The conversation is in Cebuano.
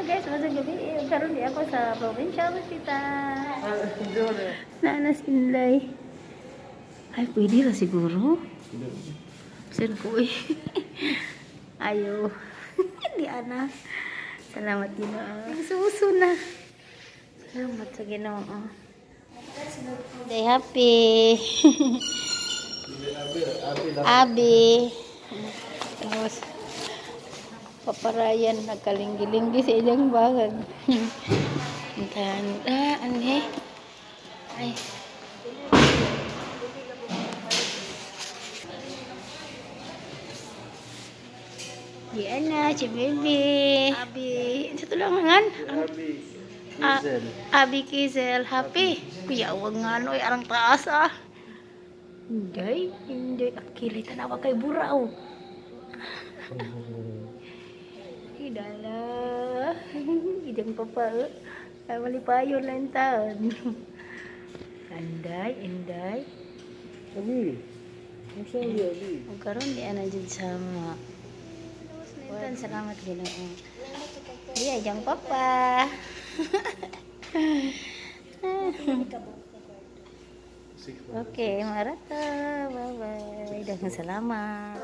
Hello guys, masang gabi. Karon di ako sa Provincial Hospital. Naanas inlay. Ay, pwede ra siguro. Sir ko eh. Ayo. Di ana. Salamat, Ginoo. Suso na. Salamat sa Ginoo. They happy. Abi. Tapos, paparayan, nagkalinggi-linggi sa ilang bagag. Tan, ah, anhe. Ay. Di ana, si baby. Abi, sa tulangan. Abi. Ah, Kizel. Abi Kizel, happy. Kuya, wag nga no, arang taas ah. Hindi, hindi. Akilay, tanawa kay buraw. Hidala. Idang papa. Ay, malipayon lang taon. Anday, anday. Abi. Ang sabi, Abi. Ug karon di ana jud sa mga. Well, salamat Ginoo. Di ay jang papa. Okay, marata. Bye-bye. Daghang salamat.